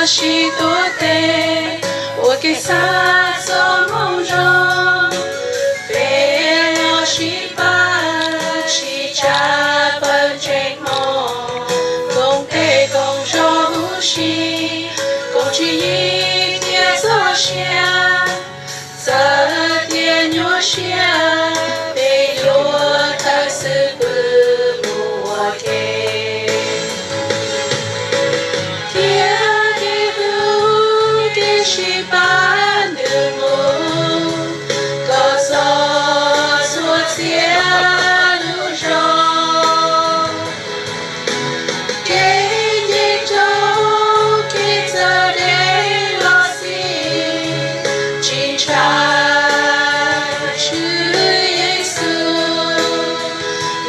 sib tuav tes ua kev xav txoj moo zoo. Peb los sib pab sib tsa pawg ntseeg hmoob, koom tes koom zog huv si, koom tswv yim thiab txoj sia. Txawm tias nyuaj siab, peb yuav thawj xwb pw mus ua ke. Thiab kev hlub kev sib pab nws mus, kom txog txhua txhia lub zos. Kev nce rau kev txawj deb los xij, tsis ntshai Tswv Yexus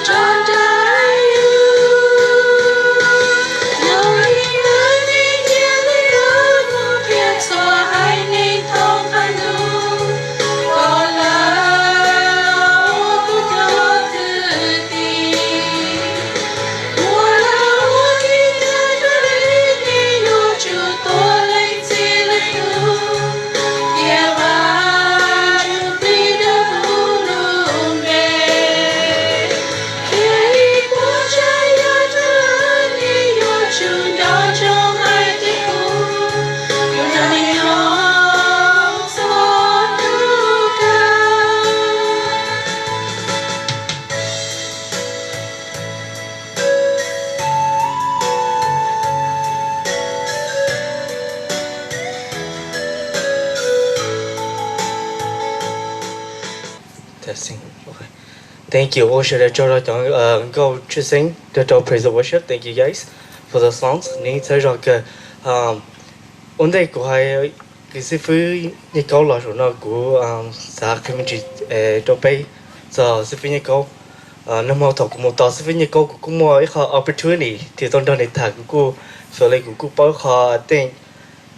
nrog nraim yus. Yog li ntawd nej cia li mus qhia txhua haiv neeg thoob qab ntuj, kom lawv ua kuv cov thwj tim. Ua lawv ua kev cai raws li nej yuav tsum tuav leej txiv leej nus, tias Vajtswv plig dawb huv lub npe. Qhia ib puas tsav yam rau lawv, nej yuav tsum nco ntsoov hais tias kuv yog neeg zoo txhua hnub kawg. Thank you, ua sawv daws tsaug rau cov nkauj tshwj xeeb rau rau praise and worship. Thank you guys for the songs. Nws txhawb zog kawg. Ua ntej kuv hais kwv xib fwb Nyiaj Kaub los saum no, kuv xav qhia me ntsis rau peb txog xib fwb Nyiaj Kaub. Nag hmo thaum kuv mus tos xib fwb Nyiaj Kaub, kuv kuj muaj ib qho opportunity thiaj tau nrog nws tham. Kuv kuj feel li kuv kuj paub ib qho, I think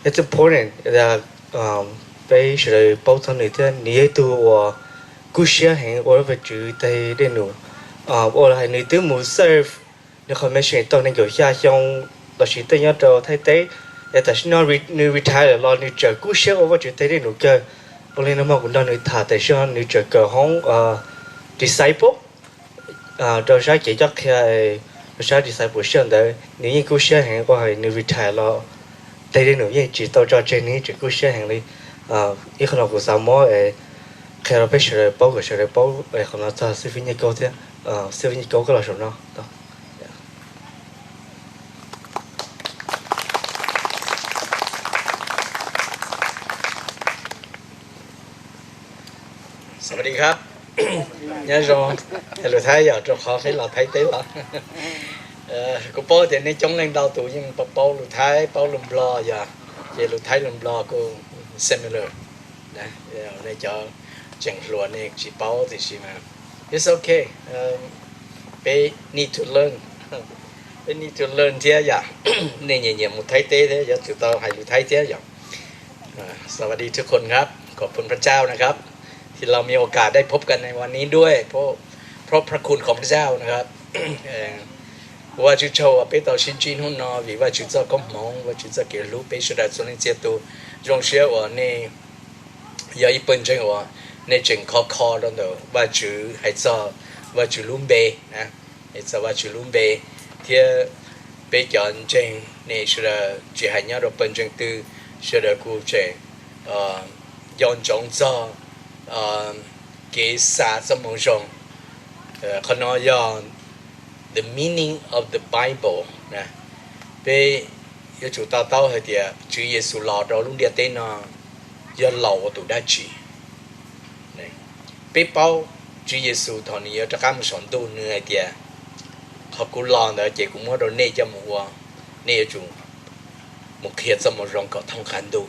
it's important that peb sawv daws paub txog nws thiab. Nws yog ib tug uas kub siab heev ua Vajtswv tej dej num, ua hais nws twb mus serve nws qhov mission tau nees nkaum xya xyoo los sis tej nyob rau Thaib teb, es tam sim no nws retire lawm los nws tseem kub siab ua Vajtswv tej dej num kawg. Ua li nag hmo kuv nrog nws tham tam sim no nws tseem kawm hoob disciple rau sab kev cob qhia, rau sab discipleship ntawd. Nws yeej kub siab heev ua hais nws retire los tej dej num yeej tsis tau tso tseg, nws yeej tseem kub siab heev li. Ib qho no kuv xav muab qhia rau peb sawv daws paub kom sawv daws paub qhov no txog xib fwb Nyiaj Kaub thiab. Xib fwb Nyiaj Kaub, koj los saum no. Nyob zoo, lus Thaib yom, rau qhov peb los Thaib teb los. Kuv paub tias nej coob leej ntau tus yeej paub lus Thaib, paub lus Nplog yom, ces lus Thaib lus Nplog kuj similar. Nej cov tseem hluas nej tsis paub tiam sis mas it's okay. Peb need to learn, peb need to learn thiab yom. Nej nyiam nyiam mus Thaib teb thiab yuav tsum tau hais lus Thaib thiab yom. สวัสดีทุกคนครับ ขอบคุณพระเจ้านะครับ ที่เรามีโอกาสได้พบกันในวันนี้ด้วย เพราะ เพราะพระคุณของพระเจ้านะครับ Vajtswv tsaug uas peb tau sib ntsib hnub no vim Vajtswv txoj koob hmoov, Vajtswv txoj kev hlub peb sawv daws txhua leej txhia tus. Zoo siab uas nej yog ib pawg ntseeg uas nej tseem kho kho rau ntawm Vajtswv, hais txog Vajtswv lub npe, hais txog Vajtswv lub npe, thiab peb cov ntseeg nej sawv daws tsis hais nyob rau pawg ntseeg twg, sawv daws kuj tseem nco ntsoov txog kev xa txoj moo zoo. Qhov no yog the meaning of the Bible. Peb yuav tsum to taub hais tias Tswv Yexus los rau lub ntiaj teb no yog los ua tus dab tsi. Peb paub Tswv Yexus thaum nws yuav rov qab mus saum ntuj nws hais tias, qhov kuv los ntawd ces kuv muab rau nej coj mus ua, nej yuav tsum mus qhia txoj moo zoo kom thoob qab ntuj.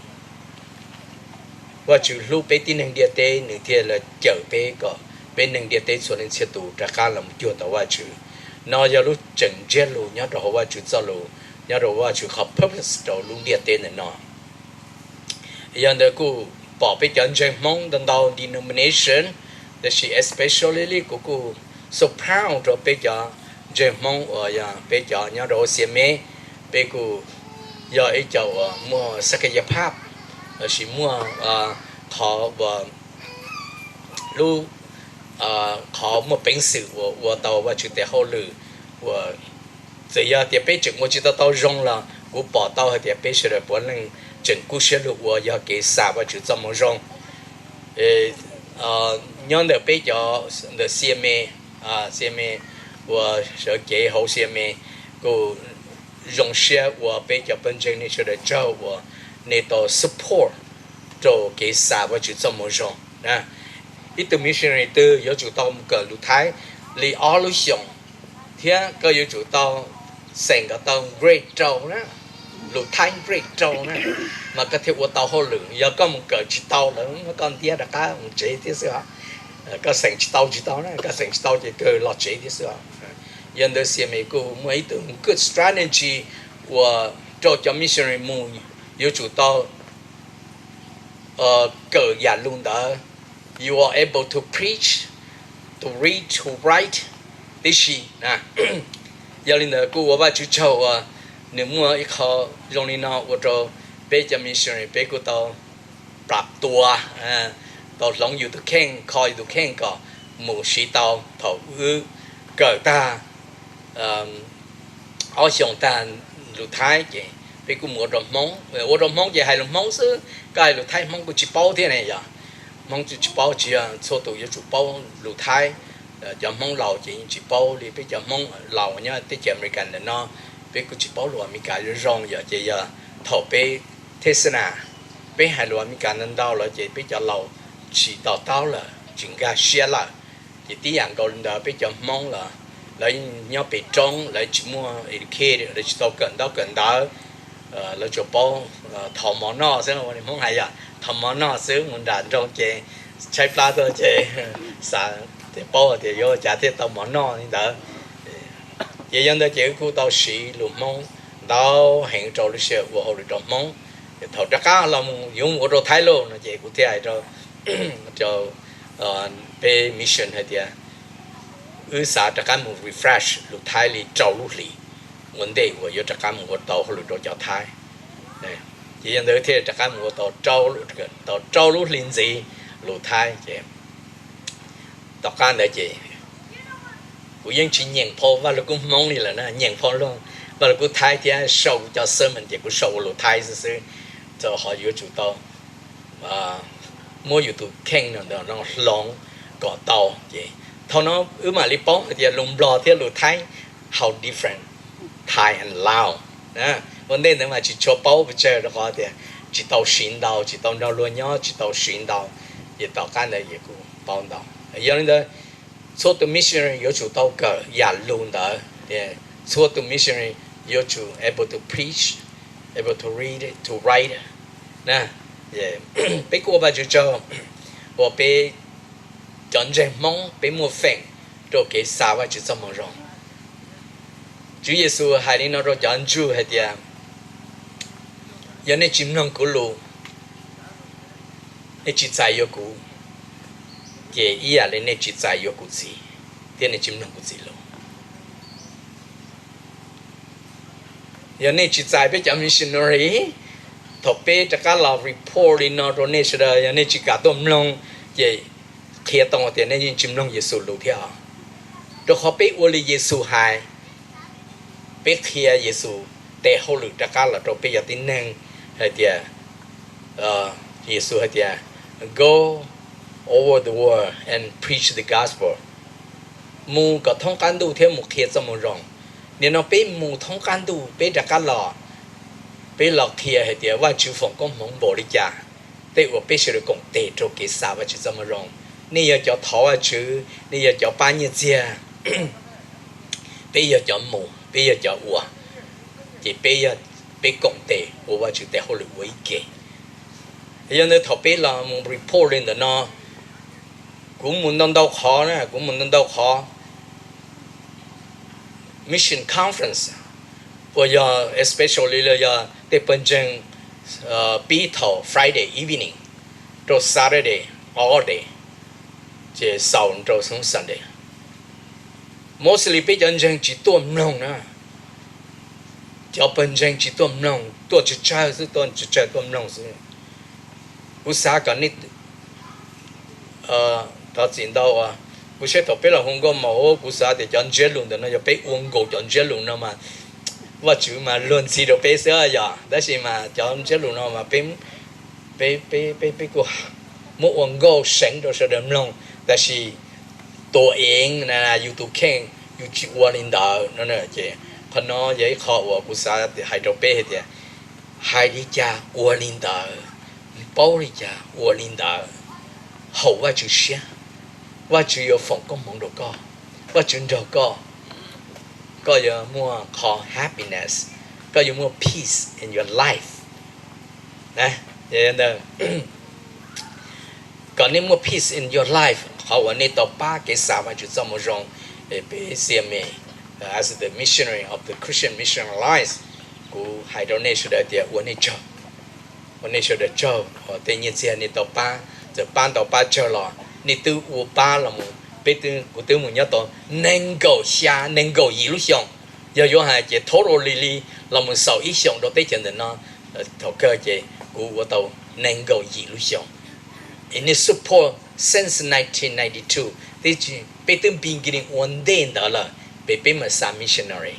Vajtswv hlub peb tib neeg ntiaj teb nws thiaj li cawm peb kom peb neeg ntiaj teb txhua leej txhia tus rov qab los mus cuag tau Vajtswv. No yog lub tseem ntsiab lus nyob rau hauv Vajtswv txoj lus, nyob rau Vajtswv qhov purpose rau lub ntiaj teb ntawm no. Yog ntawd kuj pom peb cov ntseeg Hmoob ntau ntau denomination, tab sis especially kuv kuj so proud rau peb cov ntseeg Hmoob uas yog peb cov nyob rau Xiam Meb, peb kuj yog ib co uas muaj xab kha ya phab, lossis muaj qhov uas lub qhov muaj peev xwm uas ua tau Vajtswv tes hauj lwm uas txawm yog tias peb tseem ua tsis tau tau zoo los kuv pom tau hais tias peb sawv daws puav leej tseem kub siab lug ua yog kev xa Vajtswv txoj moo zoo. Nyob ntawm peb cov ntawm C M A, C M A uas sawv cev hauv C M A kuj zoo siab ua peb cov pawg ntseeg nej sawv daws tsaug uas nej tau support rau kev xa Vajtswv txoj moo zoo. Ib tug missionary twg yuav tsum tau mus kawm lus Thaib li ob lub xyoos, thiab koj yuav tsum tau xeem kom tau grade rau na, lus Thaib grade rau na, mas koj thiaj ua tau hauj lwm. Yog koj mus kawm tsis tau lawm, koj ntiab rov qab mus tsev thiab xwb os. Koj xeem tsis tau tsis tau na, koj xeem tsis tau ces kawg los tsev thiab xwb os. Yog ntawd C M A kuj muaj ib tug good strategy uas rau cov missionary mus yuav tsum tau kawm yam lus ntawd, you are able to preach, to read, to write tib si. Yog li ntawd kuj ua Vajtswv tsaug uas nws muaj ib qho zoo li no ua rau peb cov missionary peb kuj tau plam tua, tau hloov yus tus kheej, kho yus tus kheej kom mus siv tau thaum wb kawm tag ob xyoos tag lus Thaib ces peb kuj mus ua rau Hmoob. Ua rau Hmoob ces hais lus Hmoob xwb, koj hais lus Thaib Hmoob kuj tsis paub thiab ne yog. Hmoob kuj tsis paub, tsis yog txhua tus yuav tsum paub lus Thaib. Cov Hmoob laus ces yeej tsis paub li. Peb cov Hmoob laus nyob teb chaws Amelikas ntawm no, peb kuj tsis paub lus Amelikas zoo zoo yom. Ces yog thaum peb thej xab nas, peb hais lus Amelikas ntau ntau lawm ces peb cov laus tsis to taub lawm, tsis nkag siab lawm. Ces tib yam nkaus li ntawd peb cov Hmoob los lawv nyob pem roob, lawv tsis muaj educate, lawv tsis tau kawm ntaub kawm ntawv, lawv tsuas paub thov mov noj xwb, Hmoob hais yog thov mov noj xwb. Mus nram nroog ces tshaib plab tuaj ces xav tias paub tias yuav ua cas thiaj tau mov noj li ntawd. Ces yog ntawd ces wb kuj tau siv lus Hmoob ntau heev rau lub sij hawm ua hauj lwm rau Hmoob. Thaum rov qab los mus yuav mus ua rau Thaib lauj no ces kuv thiaj hais rau rau peb mission hais tias wb xav rov qab mus refresh lus Thaib li rau lub hlis ua ntej uas yuav rov qab mus ua tau hauj lwm rau cov Thaib. Ces yog ntawd thiaj rov qab mus ua tau rau lub hli ntxiv lus Thaib ces tom qab ntawd ces kuv yeej tsis nyeem phau Vaj Lug Kub Hmoob li lawm na, nyeem phau Vaj Lug Kub Thaib thiab sau kuv cov sermon ces kuv sau ua lus Thaib xwb xwb, rau qhov yuav tsum tau muab yus tus kheej no hloov kom tau. Ces thaum no wb mam li paub hais tias lus Nplog thiab lus Thaib, how different Thai and Lao. Ua ntej ntawd mas tsis tshua paub pes tsawg rau qhov tias tsis tau siv ntau, tsis tau nrog luag nyob, tsis tau siv ntau, ces tom qab ntawd ces kuj paub ntau. Yog li ntawd, txhua tus missionary yuav tsum tau kawm yam lus ntawd. Txhua tus missionary yuav tsum able to preach, able to read, to write. Peb kuj ua Vajtswv tsaug uas peb cov ntseeg Hmoob peb muaj feem rau kev xa Vajtswv txoj moo zoo. Tswv Yexus hais li no rau cov Jew hais tias, yog nej tsis mloog kuv lus, nej tsis txais yuav kuv, ces ib yam li nej tsis txais yuav kuv txiv, thiab nej tsis mloog kuv txiv lus. Yog nej tsis txais peb cov missionary, thaum peb rov qab los report li no rau nej sawv daws, yog nej tsis kam tuaj mloog, ces qhia tau tias nej yeej tsis mloog Yexus lus thiab. Rau qhov peb ua li Yexus hais, peb qhia Yexus tes hauj lwm rov qab los rau peb cov tib neeg hais tias, Yexus hais tias, go over the world and preach the gospel. Mus kom thoob qab ntuj thiab mus qhia txoj moo zoo. Nim no peb mus thoob qab ntuj peb rov qab los, peb los qhia hais tias Vajtswv foom koob hmoov npaum li cas, tej uas peb sawv daws koom tes rau kev xa Vajtswv txoj moo zoo. Nej yog cov thov Vajtswv, nej yog cov pab nyiaj txiag, peb yog cov mus, peb yog cov ua, ces peb, peb koom tes ua Vajtswv tes hauj lwm ua ib ke. Yog ntawd thaum peb los mus report li ntawm no, kuv mus ntau ntau qhov na, kuv mus ntau ntau qhov mission conference, uas yog especially los yog tej pawg ntseeg pib thaum Friday evening rau Saturday all day, ces xaus rau Sunday. Mostly peb cov ntseeg tsis tuaj mloog na, cov pawg ntseeg tsis tuaj mloog, tuaj tsawg tsawg xwb, tuaj tsawg tsawg tuaj mloog xwb. Kuv xav kom nej, thov txim ntau, kuv saib thaum peb los hu nkauj maum, kuv xav tias cov ntsiab lus ntawm no yog peb ua nkaus cov ntsiab lus no mas Vajtswv mas luag ntxhi rau peb xwb yog, tab sis mas cov ntsiab lus no mas peb, peb, peb kuj muab ua nkauj seev rau sawv daws mloog, tab sis tua eev na, yus tus kheej yus tsis ua li ntawd no ces qhov no yog ib qho uas kuv xav hais rau peb hais tias, hais li cas ua li ntawd, paub li cas ua li ntawd, haum Vajtswv siab, Vajtswv yuav foom koob hmoov rau koj, Vajtswv nrog koj, koj yuav muaj qhov happiness, koj yuav muaj peace in your life. Kom nej muaj peace in your life, qhov uas nej tau pab kev xa Vajtswv txoj moo zoo, peb C M A, as the missionary of the Christian Mission Alliance, kuv hais rau nej sawv daws tias ua nej tsaug, ua nej sawv daws tsaug, tej nyiaj txiag nej tau pab, txawm pab ntau pab tsawg los nej twb ua pab los mus, peb, kuv twb mus nyob tau nees nkaum xya nees nkaum yim lub xyoos, yog yuav hais ces totally los mus xaus ib xyoos rau teb chaws ntawm no, thaum kawg ces kuv ua tau nees nkaum yim lub xyoos. Nej support since nineteen ninety-two, peb twb beginning ua ntej ntawd lawm, peb, peb mam xa missionary.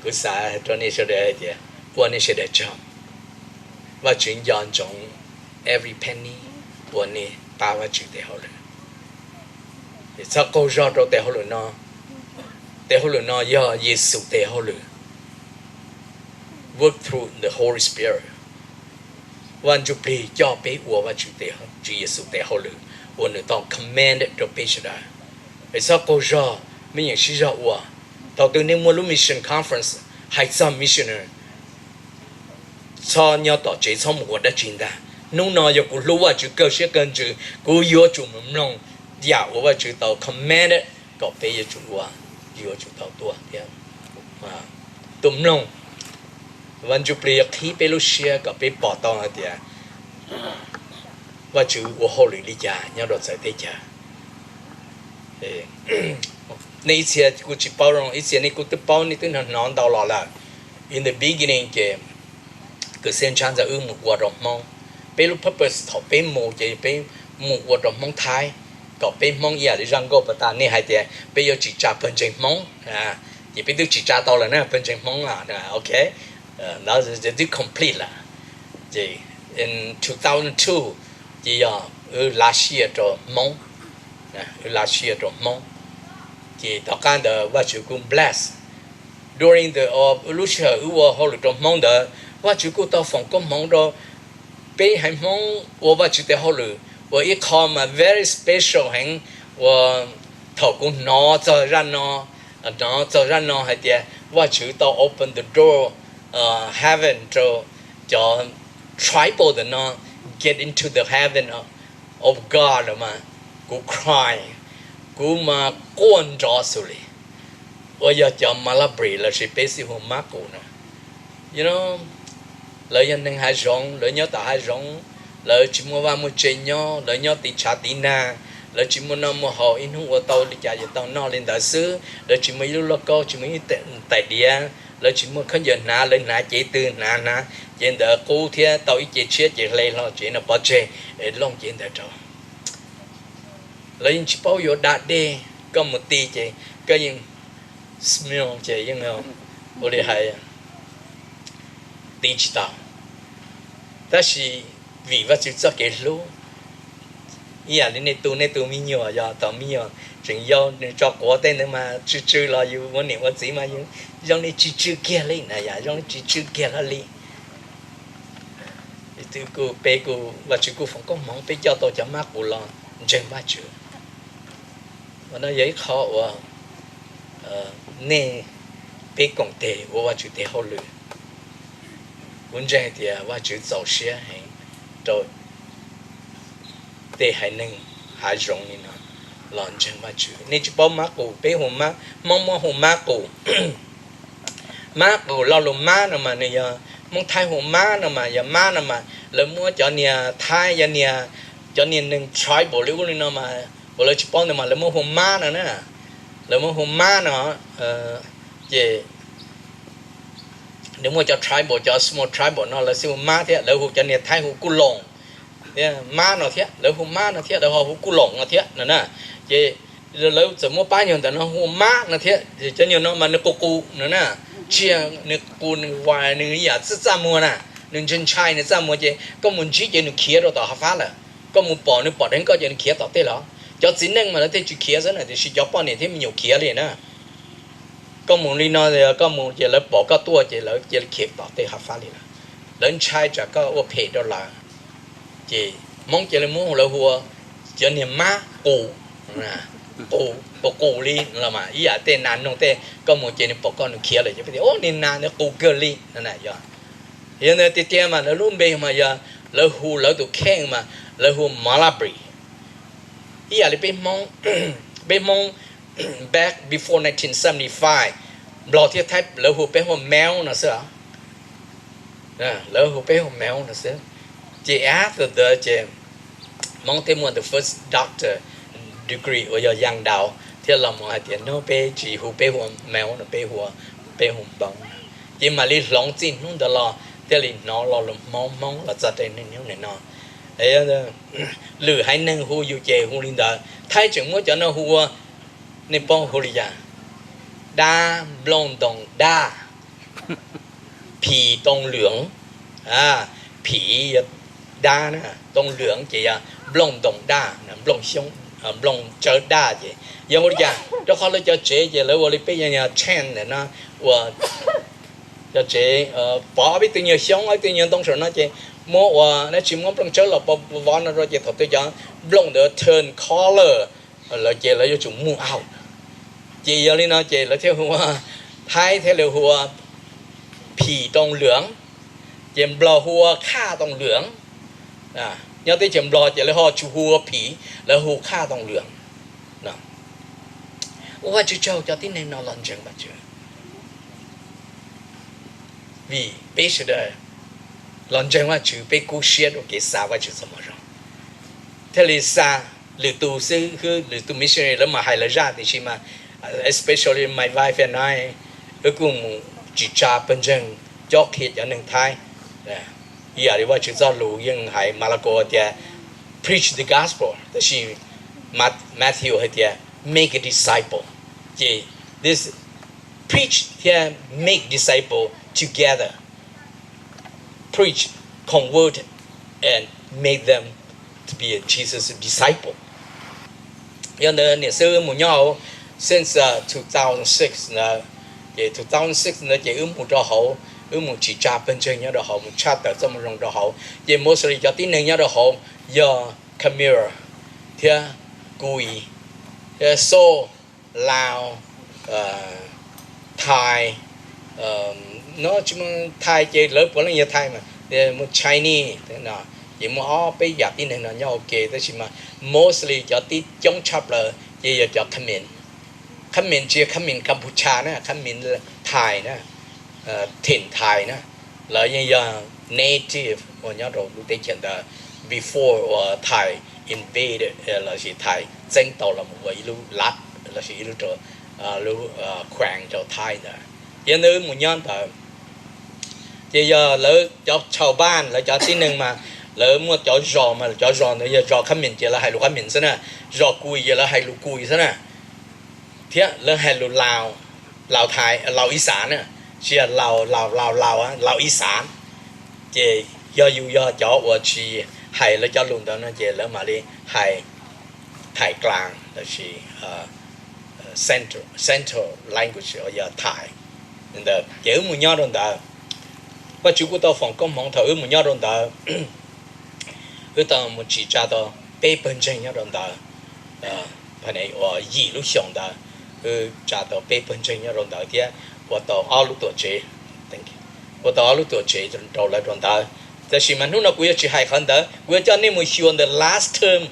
Kuv xav rau nej sawv daws hais tias ua nej sawv daws tsaug, Vajtswv nco ntsoov every penny uas nej pab Vajtswv tes hauj lwm. Txhob qaug zog rau tes hauj lwm no, tes hauj lwm no yog Yexus tes hauj lwm, work through the Holy Spirit. Vaj Ntsuj Plig coj peb ua Vajtswv, Tswv Yexus tes hauj lwm uas nws tau command rau peb sawv daws. Es txhob qaug zog, mej yeem sib zog ua. Thaum twg nej muaj lub mission conference hais txog missionary, txhob nyob tom tsev txhob mus ua dab tsi ntag. Hnub no yog kuv hlub Vajtswv kawg siab kawg ntsws, kuv yuav tsum mus mloog yam uas Vajtswv tau command kom peb yuav tsum ua, yuav tsum tau tuaj thiab tuaj mloog. Vaj Ntsuj Plig yuav qhib peb lub siab kom peb pom tau hais tias Vajtswv ua hauj lwm li cas nyob rau txawv teb chaws. Nej ib txhia kuj tsis paub zoo, ib txhia nej kuj twb paub, nej twb hnov hnov ntau los lawm. In the beginning ces kwv Xeeb Ntsab Ntxawg wb mus ua rau Hmoob. Peb lub purpose thaum peb mus ces peb mus ua rau Hmoob Thaib, kom peb Hmoob ib yam li zaj nkauj pas tas nej hais tias peb yuav tsis tsa pawg ntseeg Hmoob, ces peb twb tsis tsa tau lawm na, pawg ntseeg Hmoob, ok, ntawd twb complete lawm. Ces in two thousand two ces yog wb lav sia rau Hmoob, wb lav sia rau Hmoob. Ces tom qab ntawd Vajtswv kuj bless. During the, lub sij hawm wb ua hauj lwm rau Hmoob ntawd, Vajtswv kuj tau foom koob hmoov rau peb haiv Hmoob ua Vajtswv tes hauj lwm uas ib qho mas very special heev, uas thaum kuv hnov txog zaj no, hnov txog zaj no hais tias Vajtswv tau open the door heaven rau cov tribal ntawm no get into the heaven of God lawm mas kuv cry, kuv mas quaj nrov xws li uas yog cov Malabri lossis peb xib hwb Mab Qus na. Lawv yog neeg hav zoov, lawv nyob tom hav zoov, lawv tsis muaj vaj muaj tse nyob, lawv nyob tiv tshav tiv nag, lawv tsis muaj noj muaj haus, ib hnub ua tau li cas yuav tau noj li ntawd xwb, lawv tsis muaj ib lub lauj kaub, tsis muaj ib tais diav, lawv tsis muaj khaub ncaws hnav, lawv hnav cev twg hnav, hnav cev ntawd qub thiab tau ib ce tshiab ces hle hlo cev no pov tseg, looj cev ntawd rau. Lawv yeej tsis paub yuav da dej, koj mus ti ces koj yeej smell ces yeej ua li hais ti tsis tau. Tab sis vim Vajtswv txoj kev hlub, ib yam li nej tu nej tus me nyuam, yog tau me nyuam tseem yau nws tso quav tej ntawd mas tsw tsw los yus ua niam ua txiv mas yus zoo li tsis tsw kiag li na, yam zoo li tsis tsw kiag hlo li. Kuj peb kuj Vajtswv kuj foom koob hmoov peb coj tau cov Mab Qus los ntseeg Vajtswv. Ua no yog ib qho uas nej, peb koom tes ua Vajtswv tes hauj lwm. Kuv ntseeg hais tias Vajtswv txaus siab heev rau tej haiv neeg hav zoov li no los ntseeg Vajtswv. Nej tsis paub Mab Qus, peb hu, Hmoob muab hu Mab Qus. Mab Qus, lo lus Mab no mas nws yog, Hmoob Thaib hu Mab no mas yog Mab no mas lawv muab cov niag Thaib, cov niag, cov niag neeg tribal li ub li no mas uas lawv tsis paub ntawd mas lawv muab hu Mab no na. Lawv muab hu Mab no ces Nws muaj cov tribal, cov small tribal no lawv xij hu Mab thiab, lawv hu cov niag Thaib hu Kuj Loos thiab Mab no thiab, lawv hu Mab no thiab, lawv ho hu Kuj Loos no thiab no na. Ces lawv txawm muab pab nyuag ntawm no hu Mab no thiab. Cov nyuag no mas nws qus qus no na, tsiaj nws qus nws vais nws yam txaj txaj muag na, nws ntshai ntshai nws txaj muag ces koj mus ntsib ces nws khiav rau tom hav fab lawm. Koj mus pom nws pom dheev koj ces nws khiav tom tej los. Cov txiv neej mas lawv thiaj tsis khiav xwb na, tiam sis cov poj niam thiab me nyuam khiav li na. Koj mus li no, koj mus ces lawv pom koj tuaj ces lawv cia li khiav tom tej hav fab li lawm. Lawv ntshai tsam koj ua phem rau lawv. Ces Hmoob cia li muab lawv hu ua cov niag Mab qus, qus qus qus li los mas ib yam tej nas noog tej, koj mus ces nws pom koj nws khiav lawm ces peb tias, Ub, niag nas nws qus kawg li no na. Yog, yog ntawd tiag tiag mas lawv lub npe mas yog lawv hu lawv tus kheej mas lawv hu Malabri. Ib yam li peb Hmoob, peb Hmoob back before nineteen seventy-five, Nplog thiab Thaib lawv hu peb hu Mel no xwb. Lawv hu peb hu Mel no xwb. Ces after ntawd ces Hmoob thiaj muaj the first doctor degree uas yog Yaj Daus thiaj los mus hais tias no peb tsis hu peb hu Mel no, peb hu, peb hu Npoo. Ces mam li hloov txij hnub ntawd los thiaj li hnov lo lus Hmoob Hmoob los txog rau niaj hnub no. Lwm haiv neeg hu yus ces hu li ntawd, Thaib tseem muab cov no hu ua, nej paub hu li cas? Dab, nplooj ntoos dab, phim toos lwm, phim yog dab na, toos lwm ces yog nplooj ntoos daj, nplooj xyoob, nplooj tsawb daj ces yog hu li cas. Rau qhov lawv cov tsev ces lawv ua li peb yog chain ntawm no, ua cov tsev pov ob peb tug nyuag xyoob ob peb tug nyuag ntoo saum no ces muab ua dab tsi, muab nplooj tsawb los pov vov no rau ces thaum twg cov nplooj ntawd turn color lawm ces lawv yuav tsum move out. Ces yog li no ces lawv thiaj hu ua, Thaib thiaj li hu ua phim toos lwm, ces Nplog hu ua khaj toos lwm. Nyob teb chaws Nplog ces lawv ho tsis hu ua phim, lawv hu khaj toos lwm. Ua Vajtswv tsaug, cov tib neeg no los ntseeg Vajtswv, vim peb sawv daws los ntseeg Vajtswv, peb kub siab rau kev xa Vajtswv txoj moo zoo. Thiaj li xa lwm tus xwb, lwm tus missionary lawv mas hais lawv zaj, tiam sis mas especially my wife and I, wb kuj mus tsim tsa pawg ntseeg, cob qhia cov neeg Thaib. Ib yam li Vajtswv txoj lus yeej hais, Malakaus tias preach the gospel, tab sis Matthew hais tias make a disciple. Ces this preach thiab make disciple together. Preach, convert and make them to be a Jesus disciple. Yog ntawd niam xwb wb mus nyob hauv since two thousand six ntawd, ces two thousand six ntawd ces wb mus rau hauv, wb mus tsim tsa pawg ntseeg nyob rau hauv, mus tshaj tawm txoj moo zoo rau hauv. Ces mostly cov tib neeg nyob rau hauv yog Khmer thiab Kui thiab So, Lao, Thai, no tsis muaj Thai ces lawv puav leej yog Thai mas, muaj Chinese no, ces muaj ob peb yam tib neeg no nyob ua ke, tab sis mas mostly cov tib coob tshaj plaws ces yog cov Khmer. Khmer tsis yog Khmer Kampuchea na, Khmer Thai na, theem Thai na. Lawv yeej yog native uas nyob rau lub teb chaws ntawd before uas Thai invade lossis Thai txeeb tau los ua ib lub lab lossis ib lub, lub khuees rau Thaib ntawd. Ces ntawd wb mus nyob ntawd, ces yog lawv cov chaw npaj, lawv cov tib neeg mas lawv muaj cov zos mas cov zos ntawd yog zos Khmer ces lawv hais lus Khmer xwb na, zos Kui ces lawv hais lus Kui xwb na, thiab lawv hais lus Lao, Lao Thai, Lao Ixav na, tsis yog Lao, Lao, Lao, Lao, Lao Ixav. Ces yog yus yog cov uas tsis hais lawv cov lus ntawd no ces lawv mam li hais Thai Klang lossis Central, Central language uas yog Thai ntawd. Ces wb mus nyob rau ntawd, Vajtswv kuj tau foom koob hmoov thaum wb mus nyob rau ntawd, wb tau mus tsim tsa tau peb pawg ntseeg nyob rau ntawd. Uas yim lub xyoos ntawd wb tsa tau peb pawg ntseeg nyob rau ntawd thiab ua tau ob lub tuam tsev, ua tau ob lub tuam tsev rau lawv rau ntawd. Tab sis mas hnub no kuv yuav tsis hais qhov ntawd, kuv yuav coj nej mus xyuas ntawm last term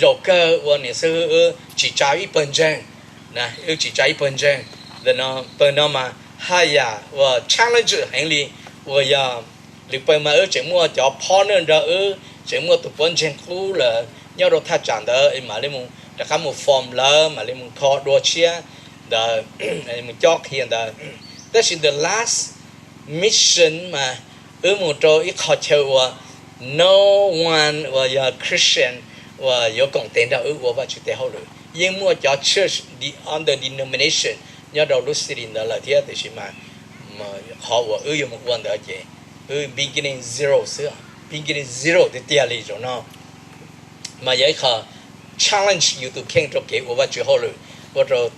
zaum kawg uas niam xib hwb wb tsim tsa ib pawg ntseeg, wb tsim tsa ib pawg ntseeg. Ntawm no, pawg no mas haj yam uas challenge heev li, uas yog lwm pawg mas wb tseem muaj cov partner nrog wb, tseem muaj tus puav ntseeg qub lawm nyob rau thaj tsam ntawd, mam li mus rov qab mus form lawv, mam li mus kho dua tshiab ntawd, mus cob qhia ntawd. Tab sis the last mission mas wb mus rau ib qho chaw uas no one uas yog Christian uas yuav koom tes nrog wb ua Vajtswv tes hauj lwm. Yeej muaj cov church under denomination nyob rau lub city ntawd lawm thiab, tiam sis mas qhov uas wb yuav mus ua ntawd ces wb beginning zero xwb, beginning zero tiag tiag li zaum no. Mas yog ib qho challenge yus tus kheej rau kev ua Vajtswv hauj lwm, ua rau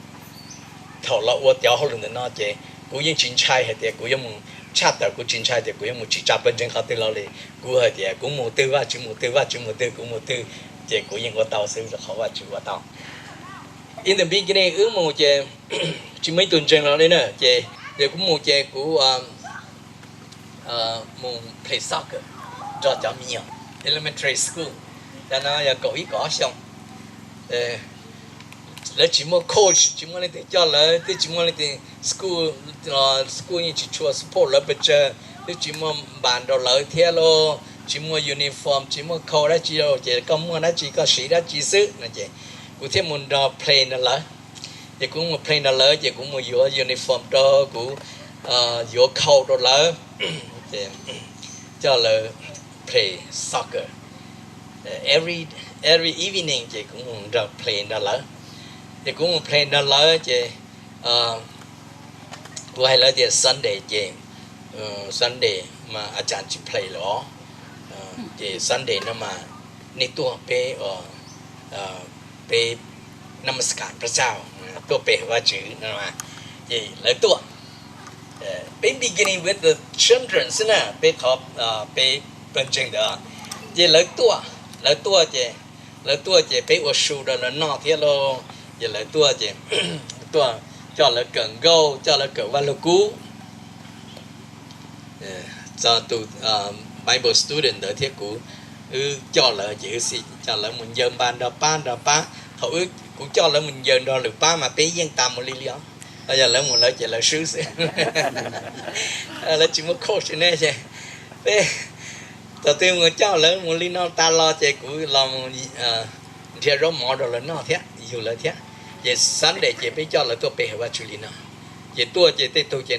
thaum los ua cov hauj lwm ntawm no ces kuv yeej tsis ntshai hais tias kuv yuav mus tshaj tawm, kuv tsis ntshai tias kuv yuav mus tsim tsa pawg ntseeg qhov twg los li. Kuv hais tias kuv mus twg Vajtswv mus twg, Vajtswv mus twg kuv mus twg, ces kuv yeej ua tau xwb rau qhov Vajtswv ua tau. In the beginning wb mus ces tsis muaj ib tug ntseeg los li na, ces kuv mus ces kuv mus play soccer nrog cov me nyuam elementary school, cov no yog kaum ib kaum ob xyoo. Lawv tsis muaj coach, tsis muaj leej twg coj lawv, twb tsis muaj leej twg, school, school yeej tsis tshua support lawv pes tsawg, twb tsis muaj npas rau lawv thiab lauj, tsis muaj uniform, tsis muaj khau dab tsi lauj, ces koj muaj dab tsi koj siv dab tsi xwb no ces kuv thiaj mus nrog play nrog lawv. Ces kuv mus play nrog lawv ces kuv mus yuav uniform rau, kuv yuav khau rau lawv, coj lawv play soccer every evening, ces kuv mus nrog play nrog lawv. Ces kuv mus play nrog lawv ces kuv hais lawv tias Sunday ces, Sunday mas a cas tsis play lawm os, ces Sunday no mas nej tuaj peb, peb นมัสการพระเจ้า, tuaj pe Vajtswv no. Ces lawv tuaj, peb beginning with the children xwb na, peb qhov, peb pawg ntseeg ntawd. Ces lawv tuaj, lawv tuaj ces, lawv tuaj ces peb ua su rau lawv noj thiab lauj. Ces lawv tuaj ces tuaj coj lawv kawm nkauj, coj lawv kawm Vaj Lug Kub. Txog tus Bible student ntawd thiab kuv, wb coj lawv ces wb xij coj lawv mus ncaws npas nrog pab nrog pab. Thaum wb, kuv coj lawv mus ncaws nrog lwm pab mas peb yeej tas mus li li os. Yog lawv mus lawv ces lawv swb xwb, lawv tsis muaj coach ne ces peb thaum twg mus coj lawv mus li no tas los ces kuv los mus nrhiav zaub mov rau lawv noj thiab yug lawv thiab. Ces Sunday ces peb coj lawv tuaj pe hawm Vajtswv li no. Ces tuaj ces tej tug ces,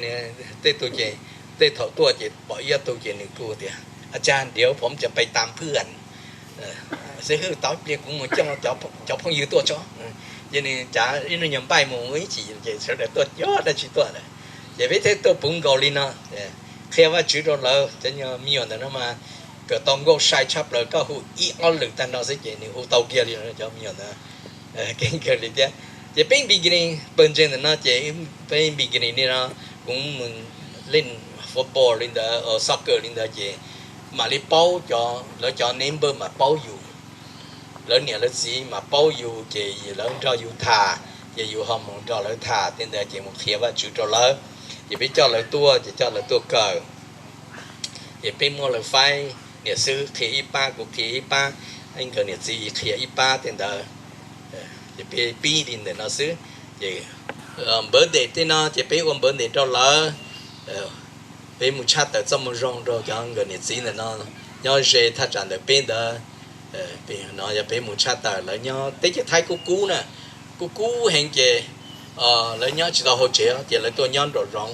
tej tug ces, tej thaum tuaj ces pom ib ob tug ces nws kuj tias, อาจารย์ เดี๋ยวผมจะไปตามเพื่อน xib hwb, tos ib pliag kuv mus coj cov phooj ywg tuaj tso. Ces nws cav ib lub nyuag npaij mus ib chim ces sawv daws tuaj coob dab tsi tuaj lawm. Ces peb thiaj tuaj puv nkaus li no, qhia Vajtswv rau lawv. Cov me nyuam ntawm no mas kawm tau nkauj sai tshaj plaws, koj hu ib ob lwm tag nrho xwb ces nws hu tau kiag li cov me nyuam ntawd. Keeb kawg li thiab. Ces peb beginning pawg ntseeg ntawm no ces peb beginning li no, kuv mus leej football li ntawd, soccer li ntawd ces mam li paub, lawv cov neighbor mas paub yus, lawv niam lawv txiv mas paub yus ces lawv nrog yus tham, ces yus ho mus nrog lawv tham tej ntawd ces mus qhia Vajtswv rau lawv. Ces peb coj lawv tuaj ces coj lawv tuaj kawm. Ces peb muab lawv faib, niam xib hwb qhia ib pab, kuv qhia ib pab, nkawd niam txiv qhia ib pab tej ntawd. Ces peb pib li ntawm no xwb. Ces birthday tej no ces peb ua birthday rau lawv. Peb mus tshaj tawm txoj moo zoo rau cov nkawd niam txiv ntawm no nyob ze thaj tsam ntawm peb ntawd. No yog peb mus tshaj tawm, lawv nyob teb chaws Thaib kub kub na, kub kub heev ces lawv nyob tsis tau hauv tsev ces lawv tuaj nyob nraum zoov.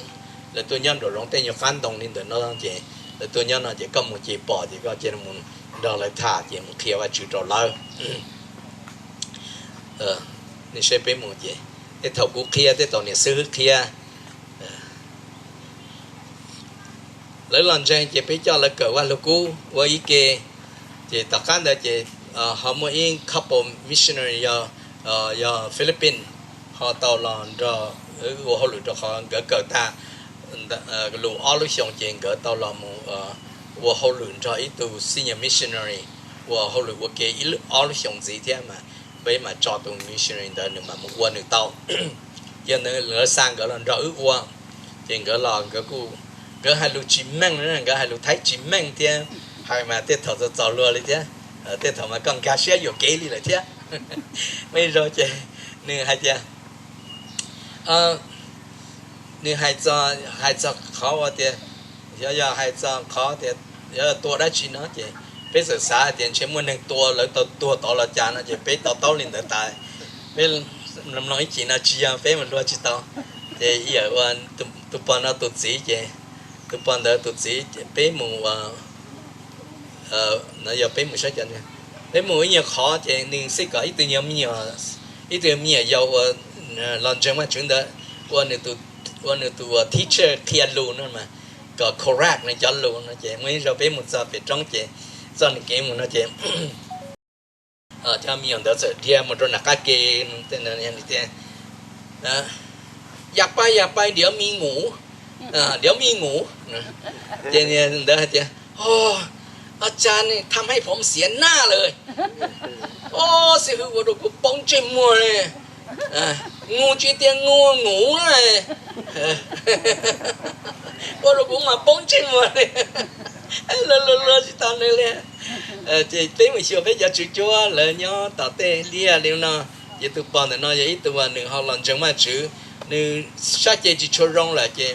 Lawv tuaj nyob nraum zoov tej nyuag qab ntoo li ntawm no ces lawv tuaj nyob no ces koj mus ces pom ces koj cia li mus nrog lawv tham ces mus qhia Vajtswv rau lawv. Nej saib peb mus ces tej thaum kuv qhia, tej thaum niam xib hwb qhia. Lawv los ntseeg ces peb coj lawv kawm Vaj Lug Kub ua ib ke. Ces tom qab ntawd ces ho muaj ib couple missionary yog Philippines ho tau los nrog ua hauj lwm rau qhov nkawd kawm tag lus ob lub xyoos ces nkawd tau los mus ua hauj lwm nrog ib tug senior missionary ua hauj lwm ua ke ib lub ob lub xyoos ntxiv thiab mas peb mam tso tus missionary ntawd nws mam mus ua nws tau. Ces nkawd xa nkawd los nrog wb ua, ces nkawd los nkawd kuj, nkawd hais lus tsis meej, nkawd hais lus Thaib tsis meej thiab, hais mas tej thaum txaus txaus luag li thiab, tej thaum mas koj nkag siab yuam kev li lawm thiab. Muaj ib zaug ces nws hais tias, nws hais txog, hais txog qhov uas tias, yog, yog hais txog qhov tias yog tua dab tsi no ces peb txawm xav hais tias ntshe muaj neeg tua lawv tau tuag tod los cas no ces peb to taub li ntawd tas. Peb mloog mloog ib chim no tsis yog, peb mus luag tsis tau. Ces ib yam ua tus pog no tus txiv ces Tus pog ntawd tus txiv, peb mus, no yog peb mus saib cov, peb mus ib nyuag qhov ces nws xij kom ib tug nyuag me nyuam, ib tug me nyuam yaus uas los ntseeg Vajtswv ntawd ua nws tus, ua nws tus teacher qhia lus no mas, kom correct nws cov lus no ces muaj ib zaug peb mus txog pem roob ces txoj nws kev mus no ces cov me nyuam ntawd txawm dhia mus rau nram qab ke, tias, อยากไป อยากไป เดี๋ยวมีงู เดี๋ยวมีงู Ces ntawd hais tias, อาจารย์ ทำให้ผมเสียหน้าเลย Au, xib hwb ua rau kuv poob ntsej muag li. Ngu tsis tias ngu, ngủ li. Ua rau kuv mas poob ntsej muag li. Luag luag tsis tau nws li. Ces peb mus xyuas peb cov tswv cuab lawv nyob tom tej liaj li no. Ces tus pog ntawm no yog ib tug uas nws ho los ntseeg Vajtswv, nws sab cev tsis tshua zoo lawm ces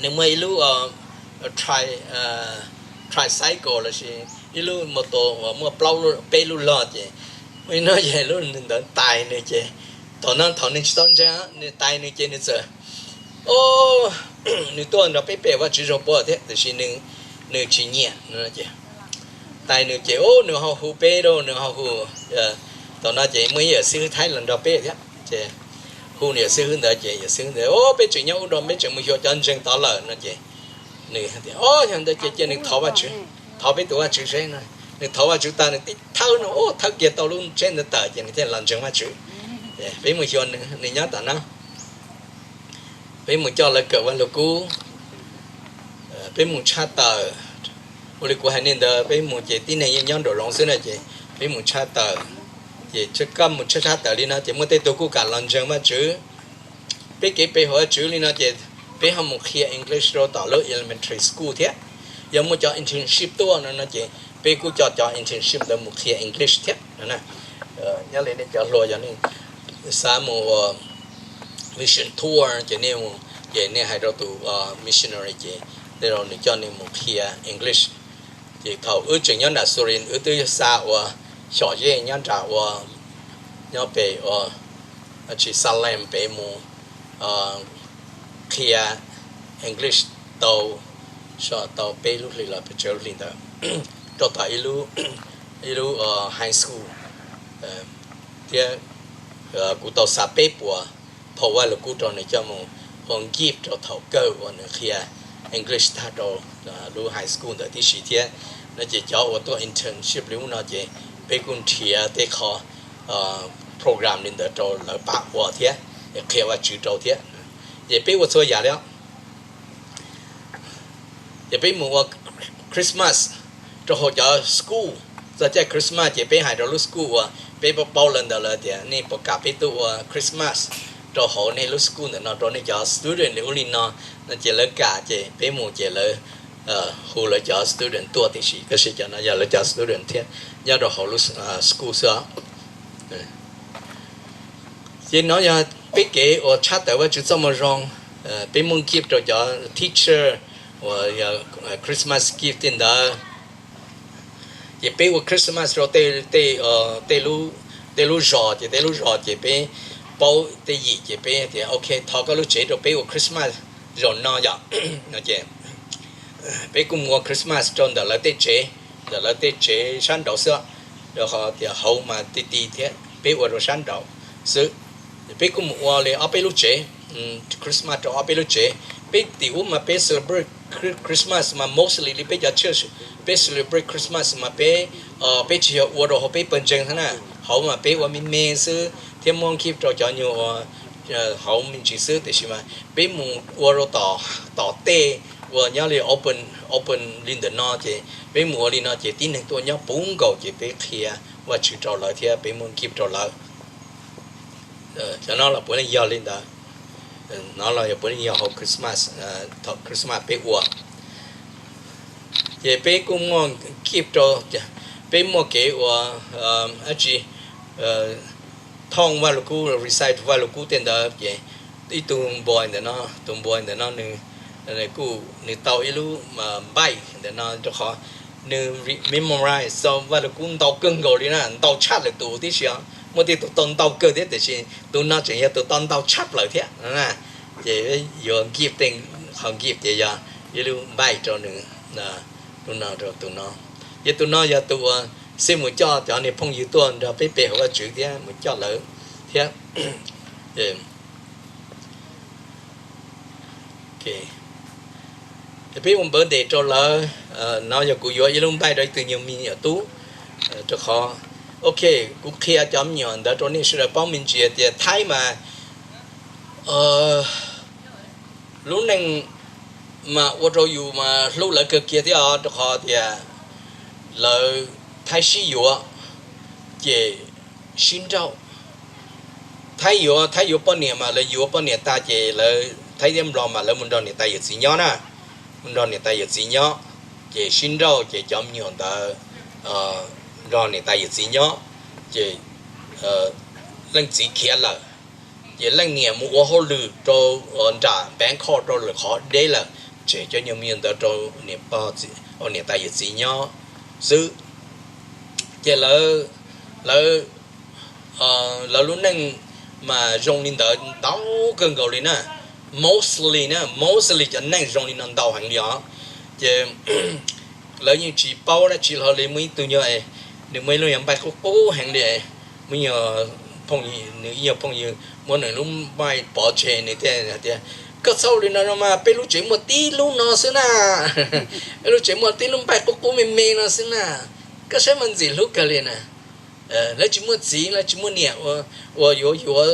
nws muaj ib lub tricycle lossis ib lub mos tos uas muaj plaub, peb lub log ces muaj ib hnub ces lub ntawd tais nws ces thaum no thaum nws tsis tau ntseeg, nws tais nws ces nws txawm, o, nws tuaj nrog peb pe Vajtswv zoo puav thiab tiam sis nws tsis nyiam no ces tais nws ces, o, nws ho hu peb rau, nws ho hu, thaum no ces muaj ib yawm xib hwb Thaib los nrog peb thiab ces hu nws yawm xib hwb ntawd ces yawm xib hwb ntawd, o, peb tseem nyob ub rau, peb tseem mus xyuas cov ntseeg tod lawm no ces nws tias, o, yog ntawd ces cia nws thov Vajtswv, thov peb tus Vajtswv seb no. Nws thov Vajtswv tag nws tib thawb no, o, thawb kiag tau lub tsheb ntawd tawm ces nws thiaj los ntseeg Vajtswv. Peb mus xyuas nws nyob tom no, peb mus coj lawv kawm Vaj Lug Kub, peb mus tshaj tawm. Ua li kuv hais nej ntawd, peb mus ces tib neeg yeej nyob nraum zoov xwb na ces peb mus tshaj tawm. Ces koj mus tshaj tshaj tawm li no ces muaj tej tug kuj kam los ntseeg Vajtswv. Peb kev pe hauv Vajtswv li no ces peb ho mus qhia English rau tom lub elementary school thiab. Yog muaj cov internship tuaj no no ces peb kuj coj cov internship ntawd mus qhia English thiab. Nyob li nej cov hluas yog nej xav mus ua mission tour ces nej, ces nej hais rau tus missionary ces tej zaum nws coj nej mus qhia English. Ces thaum wb tseem nyob nram Surin wb twb xa ua xyom zej nyob nram ua, nyob pem ua, tsis xa lees pem mus qhia English tau, so tau peb lub hlis los pes tsawg lub hlis ntawd rau tom ib lub high school thiab kuv tau xa peb puas phau Vaj Lug Kub rau nws coj mus ua gift rau thaum kawg uas nws qhia English tag rau lub high school ntawd tib si thiab. No ces cov uas tuaj internship li ub no ces peb kuj nrhiav tej qho program li ntawd rau lawv pab ua thiab, qhia Vajtswv rau thiab. Ces peb ua txhua yam li os. Ces peb mus ua Christmas rau hauv cov school. Txog caij Christmas ces peb hais rau lub school uas peb paub paub lawv ntawd lawm tias nej puas kam peb tuaj ua Christmas rau hauv nej lub school ntawm no rau nej cov student li ub li no. No ces lawv kam ces peb mus ces lawv hu lawv cov student tuaj tib si, tab sis cov no yog lawv cov student thiab nyob rau hauv lub school xwb os. Ces no yog peb kev uas tshaj tawm Vajtswv txoj moo zoo. Peb muaj gift rau cov teacher uas yog Christmas gift tej ntawd. Ces peb ua Christmas rau tej, tej lub zos ces tej lub zos ces peb paub tej yim ces peb tias ok thov koj lub tsev rau peb ua Christmas zaum no yom. No ces peb kuj mus ua Christmas rau ntawm lawv tej tsev, ntawm lawv tej tsev sab nraud xwb, rau qhov tias hauv mas ti ti thiab peb ua rau sab nraud xwb. Peb kuj mus ua li ob peb lub tsev, Christmas rau ob peb lub tsev. Peb tim ub mas peb celebrate Christmas mas mostly li peb cov church, peb celebrate Christmas mas peb, peb tsis yog ua rau hauv peb pawg ntseeg thiab na. Hauv mas peb ua me me xwb thiab muab gift rau cov nyuag uas hauv me ntsis xwb, tiam sis mas peb mus ua rau tom, tom tej uas nyob li open, open li ntawm no ces peb mus ua li no ces tib neeg tuaj nyob puv nkaus ces peb qhia Vajtswv rau lawv thiab peb muab gift rau lawv. Cov no los puav leej yog li ntawd. No los yog puav leej yog hauv Christmas, thaum Christmas peb ua. Ces peb kuj muaj gift rau, peb muaj kev ua dab tsi, thooj Vaj Lug Kub, recite Vaj Lug Kub tej ntawd ces ib tug boy ntawm no, tus boy ntawm no nws kuj, nws tau ib lub bike ntawm no rau qhov nws memorize tau Vaj Lug Kub ntau kawg nkaus li na, ntau tshaj lwm tus tib si os. Muaj tej tus tau ntau kawg thiab tiam sis tus no tseem yog tus tau ntau tshaj plaws thiab. Ces yuav gift, tej qhov gift ces yog ib lub npaij rau nws, tus no rau tus no. Ces tus no yog tus uas xij mus coj cov niag phooj ywg tuaj nrog peb pe hauv Vajtswv thiab mus coj lawv thiab. Peb ua npawv ntes rau lawv. No yog kuv yuav ib lub npaij rau ib tug nyuag me nyuam tub, rau qhov, ok, kuv qhia cov me nyuam ntawd rau nej sawv daws paub me ntsis tias Thaib mas lub neej mas ua rau yus mas hlub lawv kawg kiag thiab os, rau qhov tias lawv Thaib sib yuav ces sib nrauj. Thaib yuav, Thaib yuav poj niam mas lawv yuav poj niam tag ces lawv Thaib thiab Nplog mas lawv mus nrog niam tais yawm txiv nyob na, mus nrog niam tais yawm txiv nyob, ces sib nrauj ces cov me nyuam ntawd nrog niam tais yawm txiv nyob, ces leej txiv khiav lawm, ces leej niam mus ua hauj lwm rau nram Npeeb Khoj rau lwm qhov deb lawm, tseg cov nyuag me nyuam ntawd rau niam tais yawm txiv nyob xwb. Ces lawv lawv lub neej mas zoo li ntawd ntau kawg nkaus li na. Mostly na, mostly cov neeg zoo li no ntau heev li os. Ces lawv yeej tsis paub dab tsi hlo li. Muaj ib tug nyuag, nws muaj ib lub nyuag npaij qub qub heev li. Muaj nyuag phooj, nws ib nyuag phooj ywg muab nws lub npaij pov tseg, nws thiaj hais tias, koj txhob ua li no no mas, peb lub tsev muaj tib lub no xwb na, peb lub tsev muaj tib lub npaij qub qub me me no xwb na, koj saib mas ntxim hlub kawg li na. Lawv tsis muaj txiv, lawv tsis muaj niam uas yuav yuav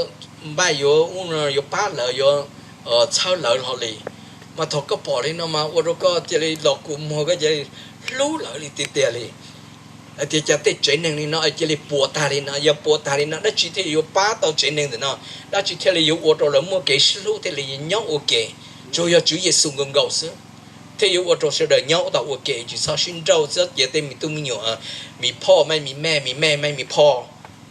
npaij yuav ub no yuav pab lawv yuav txhawb lawv hlo li. Mas thaum koj pom li no mas ua rau koj cia li los kua muag, koj cia li hlub lawv li tiag tiag li. Hais tias cas tej tsev neeg li no cia li puas tag li no, yog puas tag li no dab tsi thiaj yuav pab tau tsev neeg ntawm no, dab tsi thiaj li yuav ua rau lawv muaj kev sib hlub thiaj li nyob ua ke. Tsuas yog Tswv Yexus nkaus nkaus xwb thiaj yuav ua rau sawv daws nyob tau ua ke, tsis txhob sib nrauj, txhob cia tej me tub me nyuam, mi phoj maj mi mej, mi mej maj mi phoj,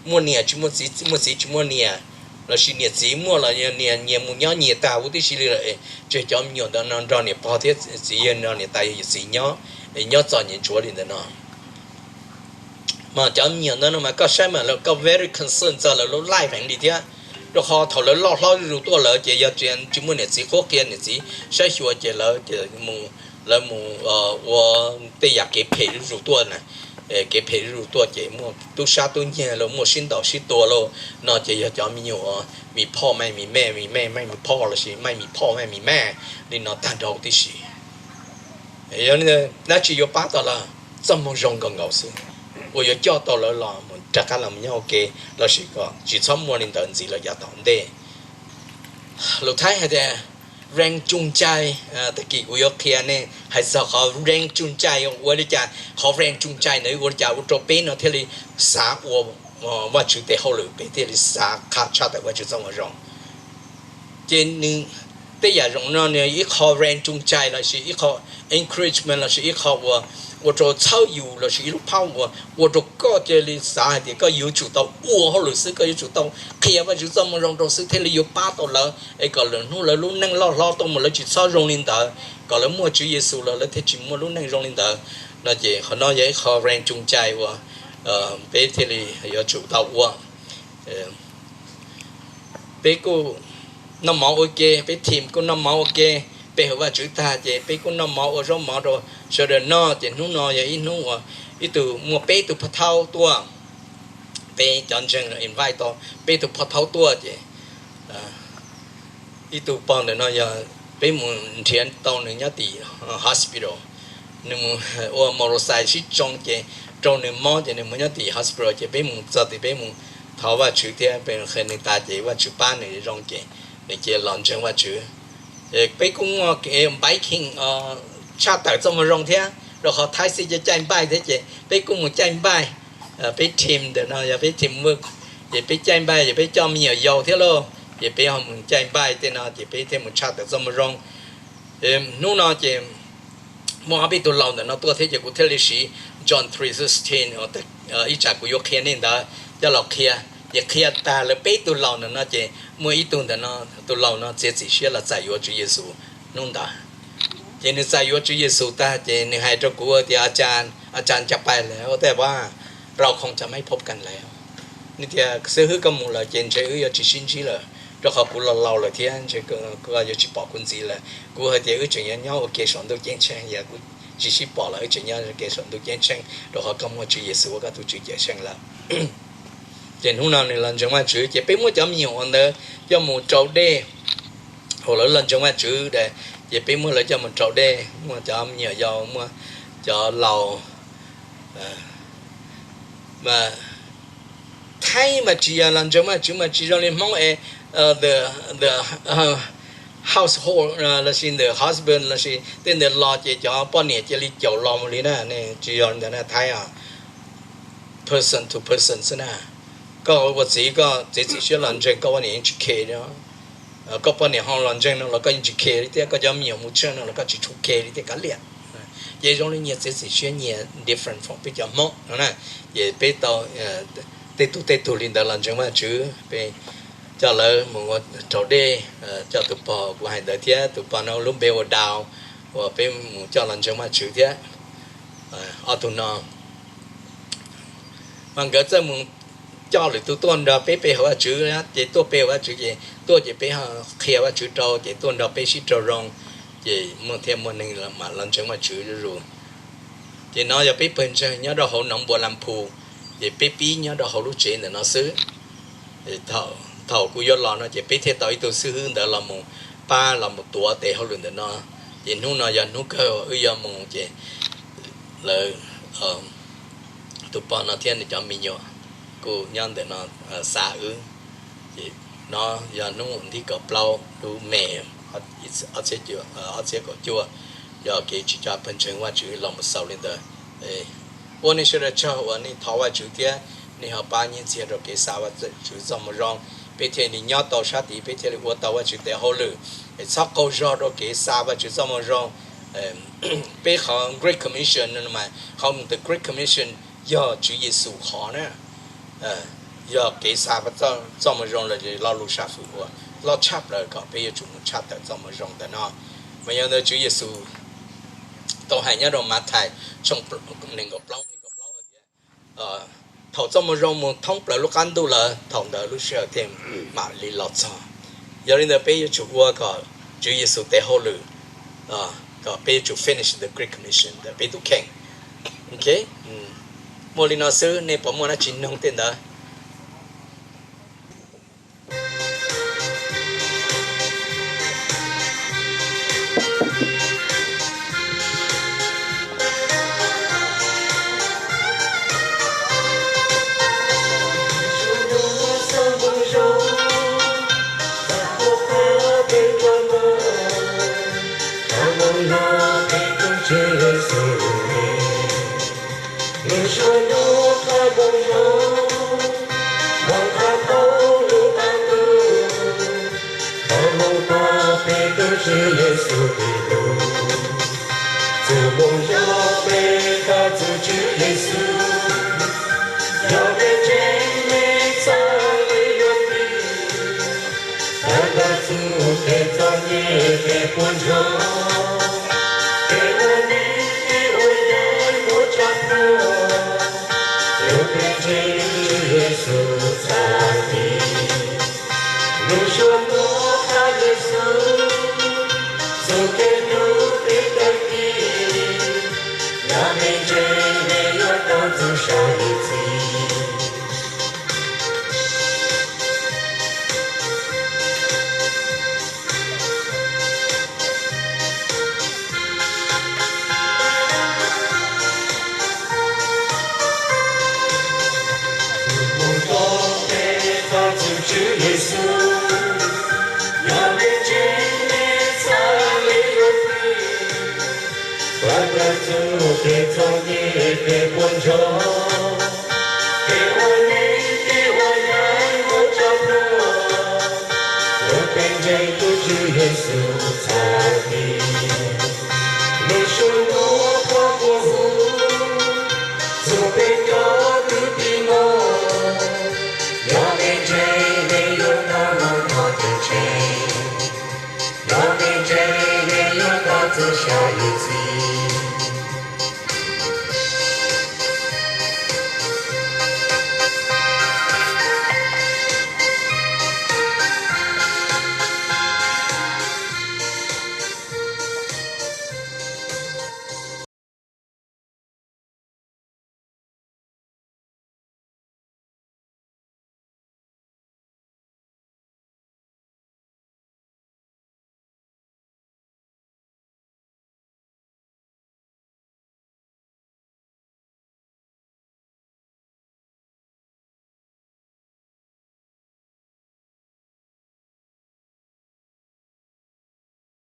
muaj niam tsis muaj txiv, muaj txiv tsis muaj niam, lossis niam txiv muaj los niam nyias mus nyob nyias tag huv tib si li lawm, tseg cov me nyuam ntawd no nrog niam pog thiab txiv yawg, nrog niam tais yawm txiv nyob, nyob txom nyem ntsuav li ntawd no. Mas cov me nyuam ntawd no mas koj saib mas koj very concern txog lawv lub life heev li thiab, rau qhov thaum lawv loj hlob zuj zus tuaj lawm ces yog tsis muaj niam txiv qhuab qhia, niam txiv saib xyuas ces lawv ces mus, lawv mus ua tej yam kev phem zuj zus tuaj na. Kev phem zuj zus tuaj ces muaj tub sab tub nyiag los muaj sib ntaus sib tua los no ces yog cov me nyuam mi phoj maj mi mej, mi mej maj mi phoj lossis maj mi phoj maj mi mej li no tag nrho tib si. Yog dab tsi yuav pab tau lawv? Txoj moo zoo nkaus nkaus xwb, uas yuav coj tau lawv los mus rov qab los nyob ua ke, lossis kom tsis txhob muaj li ntawd ntxiv lawm yav tom ntej. Lus Thaib hais tias แรงจูงใจ, tag kis kuv yuav qhia nej hais txog qhov แรงจูงใจ ua li cas, qhov แรงจูงใจ ntawd ua li cas ua rau peb no thiaj li xav ua Vajtswv tes hauj lwm, peb thiaj li xav qha tshaj tawm Vajtswv txoj moo zoo. Ces nws, tej yam zoo no nws ib qho แรงจูงใจ lossis ib qho encouragement lossis ib qho uas ua rau txhawb yus lossis ib lub phab uas ua rau koj cia li xav hais tias koj yuav tsum tau ua hauj lwm xwb, koj yuav tsum tau qhia Vajtswv txoj moo zoo rau xwb thiaj li yuav pab tau lawv es kom lwm hnub lawv lub neej loj hlob tuaj mus lawv tsis txhob zoo li ntawd, kom lawv muaj Tswv Yexus los lawv thiaj tsis muaj lub neej zoo li ntawd. No ces qhov no yog ib qho แรงจูงใจ uas peb thiaj li yuav tsum tau ua. Peb kuj noj mov ua ke, peb team kuj noj mov ua ke, pe hawm Vajtswv tag ces peb kuj noj mov ua zaub mov rau sawv daws noj. Ces hnub no yog ib hnub uas ib tug muaj peb tug pog thaub tuaj, peb cov ntseeg invite tau peb tug pog thaub tuaj ces ib tug pog ntawm no yog peb mus nrhiav tau nws nyob tim hospital. Nws mus ua motorcycle sib tsoo ces raug nws mob ces nws mus nyob tim hospital ces peb mus txog tim peb mus thov Vajtswv thiab peb qhia nws tas ces Vajtswv pab nws zoo ces nws cia los ntseeg Vajtswv. Peb kuj muaj biking tshaj tawm txoj moo zoo thiab, rau qhov Thaib xij caij npaij thiab ces peb kuj mus caij npaij. Peb team ntawm no yog peb team work, ces peb caij npaij ces peb coj me nyuam yaus thiab lauj, ces peb ho mus caij npaij tej no ces peb thiaj mus tshaj tawm txoj moo zoo. Hnub no ces muaj ob peb tug laus ntawm no tuaj thiab ces kuv thiaj li siv John three sixteen, ib tsam kuv yuav qhia nej ntawd coj los qhia. Ces qhia tag lawv peb tug laus ntawm no ces muaj ib tug ntawm no, tus laus no txiav txim siab los txais yuav Tswv Yexus hnub ntawd. Ces nws txais yuav Tswv Yexus tag ces nws hais rau kuv tias, อาจารย์ อาจารย์จะไปแล้ว แต่ว่า เราคงจะไม่พบกันแล้ว. Nws tias, xib hwb, koj mus lawm ces ntshe wb yuav tsis sib ntsib lawm, Rau qhov kuv los laus lawm thiab ntshe koj yuav tsis pom kuv ntxiv lawm. Kuv hais tias wb tseem nyob ua ke saum ntuj ceeb tsheej, yog kuv tsis sib pom los wb tseem nyob ua ke saum ntuj ceeb tsheej, rau qhov koj muaj Tswv Yexus ua koj tus Tswv Cawm Seej lawm. Ces hnub no nws los ntseeg Vajtswv, ces peb muab cov me nyuam uas ntawd coj mus rau dej, hos lawv los ntseeg Vajtswv, ces peb muab lawv coj mus rau dej, muaj cov me nyuam yaus, muaj cov laus. Thaib mas tsis yog los ntseeg Vajtswv mas tsis zoo li Hmoob es the household lossis the husband lossis tej ntawd los ces cov poj niam cia li caum los mus li na, tsis yog li ntawd na Thaib. Person to person xwb na. Koj ua txiv koj txiav txim siab los ntseeg koj poj niam yeej tsis khe li. Koj poj niam ho los ntseeg no los koj yeej tsis khe li thiab, koj cov me nyuam mus tshaj no los koj tsis tshua khe li thiab kav liam. Ces zoo li nyias txiav txim siab nyias different from peb cov Hmoob no na. Ces peb tau tej tug tej tug li ntawd los ntseeg Vajtswv, peb coj lawv mus ua raus dej, coj tus pog kuv hais ntawd thiab tus pog no lub npe ua Daus, uas peb mus coj los ntseeg Vajtswv thiab. Ob tug no mas nkawd txawj mus coj lwm tus tuaj nrog peb pe hawm Vajtswv, ces tuaj pe hawm Vajtswv ces tuaj ces peb qhia Vajtswv rau ces tuaj nrog peb sib raug zoo, ces muaj thiaj muaj neeg mam los ntseeg Vajtswv zuj zus. Ces no yog peb pawg ntseeg nyob rau hauv Noov Npua Las Phus, ces peb pib nyob rau hauv lub tsev ntawm no xwb. Thaum kuv yuav los no ces peb thiaj tau ib tug xib hwb ntawd los mus pab los mus tuav tes hauj lwm ntawm no. Ces hnub no yog hnub kawg wb yuav mus ces lawv, tus pog no thiab nws cov me nyuam kuj nyob ntawm no xa wb. Ces no yog hnub tim kaum plaub lub May ob txhiab kaum cuaj, yog kev tsis coj pawg ntseeg Vajtswv los mus xaus li ntawd. Ua nej sawv daws tsaug uas nej thov Vajtswv thiab nej ho pab nyiaj txiag rau kev xa Vajtswv txoj moo zoo, peb thiaj li nyob tau sab tid, peb thiaj li ua tau Vajtswv tes hauj lwm. Txhob qaug zog rau kev xa Vajtswv txoj moo zoo. Peb qhov Great Commission no mas qhov the Great Commission yog Tswv Yexus qhov na, yog kev xa txoj moo zoo los lo lus sam fwm uas loj tshaj plaws kom peb yuav tsum mus tshaj tawm txoj moo zoo ntawm no. Mas yog ntawd Tswv Yexus tau hais nyob rau Mathais tshooj nees nkaum plaub, nees nkaum plaub hais tias thaum txoj moo zoo mus thoob plaws lub qab ntuj lawm, thaum ntawd lub sij hawm thiaj mam li los txog. Yog li ntawd peb yuav tsum ua kom Tswv Yexus tes hauj lwm, kom peb yuav tsum finish the Great Commission ntawm peb tus kheej. Muaj li no xwb, nej puas muaj dab tsi nug tej ntawd? Nws suav lub qab moo zoo, moog qha tau lub qab ntuj, tau moog pab peb tug Tswv Yexus tim lub. Txuj moo zoo peb khav txug Tswv Yexus, yog peb ntseeg nws txhaj le yuav plig, tawm plaws txuj kev txom nyem kev puas ntsoog, kev ua neej ua yaig muab tso plhuav, yog peb ntseeg Tswv Yexus txhaj li. Nws suav muab qha Yexus, txuj kev hlub peb tag kis, yog peb ntseeg nws yuav tau txug saum yim txhis. Txuj moo zoo peb khav txug Tswv Yexus, yog peb ntseeg nws txhaj le yuav plig, tawm plaws txuj kev txom nyem kev puas ntsoog,